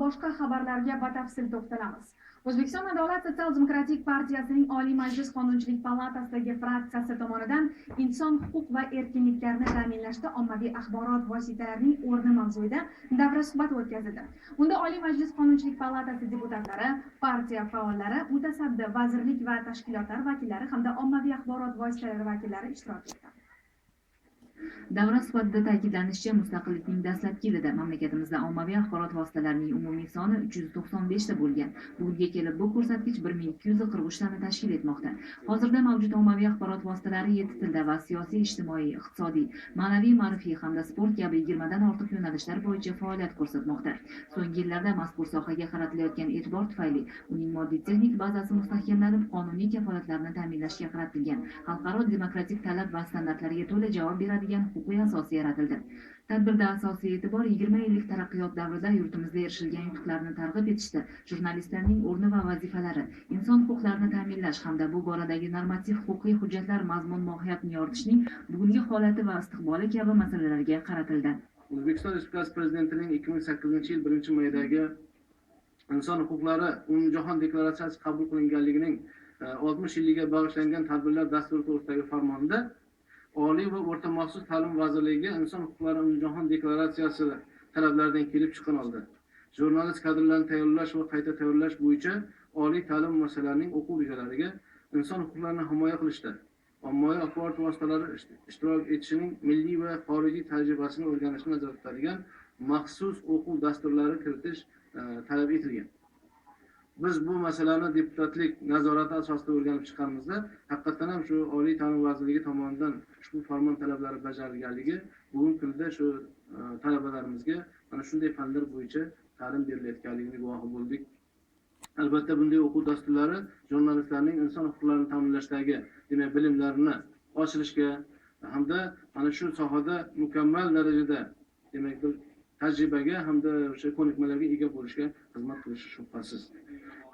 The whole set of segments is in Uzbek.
Boshqa xabarlarga batafsil to'xtalamiz. O'zbekiston Adolat sotsial-demokratik partiyasining Oliy Majlis Qonunchilik palatasidagi fraksiyasi tomonidan inson huquq va erkinliklarini ta'minlashda ommaviy axborot vositalarining o'rni mavzuida davra suhbat o'tkazildi. Unda Oliy Majlis Qonunchilik palatasi deputatlari, partiya faollari, mutasaddi vazirlik va tashkilotlar vakillari hamda ommaviy axborot vositalari vakillari ishtirok etdi. Davra suhbatida ta'kidlanishicha, mustaqillikning dastlabki yilida mamlakatimizda ommaviy axborot vositalarining umumiy soni 395 ta bo'lgan. Bugunga kelib bu ko'rsatkich 1243 tani tashkil etmoqda. Hozirda mavjud ommaviy axborot vositalari 7 tilda va siyosiy, ijtimoiy, iqtisodiy, ma'naviy, ma'rifiy hamda sport kabi 20 dan ortiq yo'nalishlar bo'yicha faoliyat ko'rsatmoqda. So'nggi yillarda mazkur sohaga qaratilayotgan e'tibor tufayli uning moddiy-texnik bazasi mustahkamlanib, qonuniy kafolatlarni ta'minlashga qaratilgan xalqaro demokratik talab va standartlarga to'la javob beradigan huquqiy asosi yaratildi. Tadbirda asosiy e'tibor 20 yillik taraqqiyot davrida yurtimizda erishilgan yutuqlarni targ'ib etishda jurnalistlarning o'rni va vazifalari, inson huquqlarini ta'minlash hamda bu boradagi normativ huquqiy hujjatlar mazmun-mohiyatini yoritishning bugungi holati va istiqboli kabi masalalarga qaratildi. O'zbekiston Respublikasi Prezidentining 2008-yil 1-maydagi Inson huquqlari umumjahon deklaratsiyasi qabul qilinganligining 60 yilligiga bag'ishlangan tadbirlar dasturi to'g'risidagi farmonida Oliy va o'rta maxsus ta'lim vazirligiga Inson huquqlari umumjahon deklaratsiyasi talablaridan kelib chiqqan holda jurnalist kadrlarni tayyorlash va qayta tayyorlash bo'yicha oliy ta'lim muassasalarining o'quv rejalariga inson huquqlarini himoya qilishda ommaviy axborot vositalari ishtirok etishining milliy va xorijiy tajribasini o'rganishni nazarda tutadigan maxsus o'quv dasturlari kiritish talab etilgan. Biz bu masalani deputatlik nazorati asosida o'rganib chiqqanimizda haqiqatdan ham shu Oliy ta'lim vazirligi tomonidan ushbu farmon talablari bajarilganligi, bugungi kunda shu talabalarimizga mana shunday fanlar bo'yicha ta'lim berilayotganligini guvohi bo'ldik. Albatta, bunday o'quv dasturlari jurnalistlarning inson huquqlarini ta'minlashdagi, demak, bilimlarini oshirishga hamda mana shu sohada mukammal darajada, demak, bir tajribaga hamda o'sha ko'nikmalarga ega bo'lishga xizmat qilishi shubhasiz.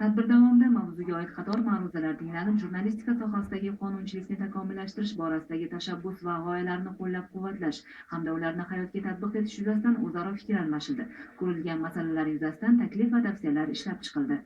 Tadbir davomida mavzuga oid qator ma'ruzalar tinglanib, jurnalistika sohasidagi qonunchilikni takomillashtirish borasidagi tashabbus va g'oyalarni qo'llab-quvvatlash hamda ularni hayotga tatbiq etish yuzasidan o'zaro fikr almashildi. Ko'rilgan masalalar yuzasidan taklif va tavsiyalar ishlab chiqildi.